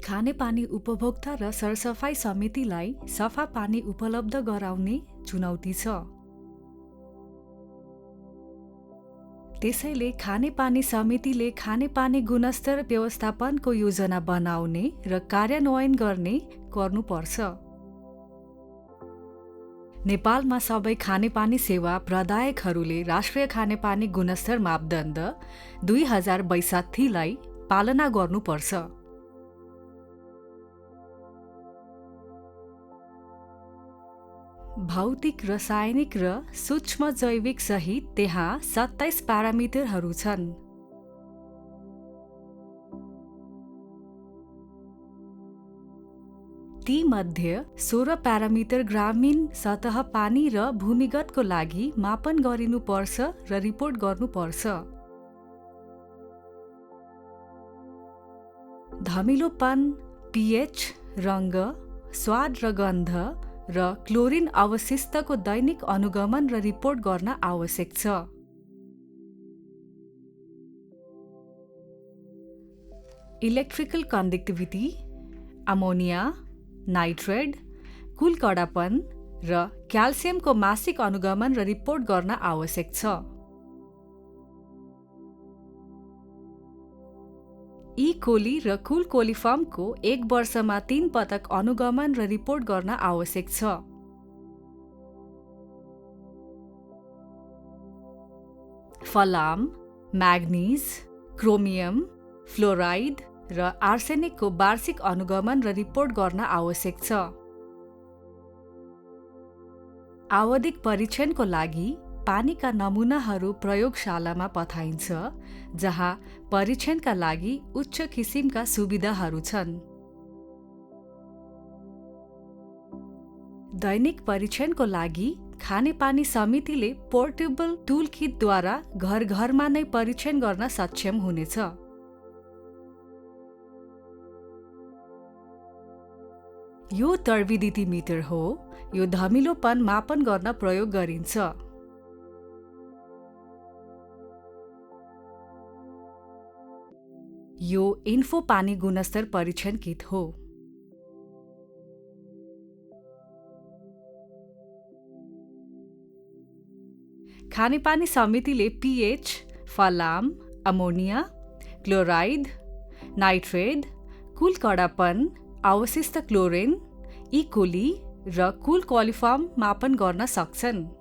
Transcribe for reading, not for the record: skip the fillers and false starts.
खानेपानी उपभोक्ता र सरसफाई समितिलाई सफा पानी उपलब्ध गराउने चुनौती छ। त्यसैले खानेपानी समितिले खानेपानी गुणस्तर व्यवस्थापनको योजना बनाउने र कार्यान्वयन गर्नुपर्छ। नेपालमा सबै खानेपानी सेवा प्रदायकहरूले राष्ट्रिय खानेपानी गुणस्तर मापदण्ड 2062 लाई पालना गर्नुपर्छ। भौतिक, रासायनिक र सूक्ष्म जैविक सहित त्यहाँ 27 प्यारामिटरहरू छन्। तीमध्ये 16 प्यारामिटर ग्रामीण सतह पानी र भूमिगतको लागि मापन गरिनुपर्छ र रिपोर्ट गर्नुपर्छ। धमिलोपन, पीएच, रङ्ग, स्वाद र गन्ध र क्लोरिन अवशिष्टको दैनिक अनुगमन र रिपोर्ट गर्न आवश्यक छ। इलेक्ट्रिकल कन्डक्टिभिटी, अमोनिया, नाइट्रेट, कुल कडापन र क्याल्सियमको मासिक अनुगमन र रिपोर्ट गर्न आवश्यक छ। ई कोली र कुल कोलिफर्मको 1 वर्षमा 3 पटक अनुगमन र रिपोर्ट गर्न आवश्यक छ। फलाम, म्याग्निज, क्रोमियम, फ्लोराइड र आर्सेनिकको वार्षिक अनुगमन र रिपोर्ट गर्न आवश्यक छ। आवधिक परीक्षणको लागि पानीका नमुनाहरू प्रयोगशालामा पठाइन्छ, जहाँ परीक्षणका लागि उच्च किसिमका सुविधाहरू छन्। दैनिक परीक्षणको लागि खानेपानी समितिले पोर्टेबल टुलकिटद्वारा घर-घरमा नै परीक्षण गर्न सक्षम हुनेछ। यो टर्बिडिटी मिटर हो। यो धमिलोपन मापन गर्न प्रयोग गरिन्छ। यो इन्फो पानी गुणस्तर परीक्षण किट हो। खानेपानी समितिले पीएच, फलाम, अमोनिया, क्लोराइड, नाइट्रेट, कुल कडापन, अवशिष्ट क्लोरिन, ई कोली र कुल कोलिफर्म मापन गर्न सक्छन्।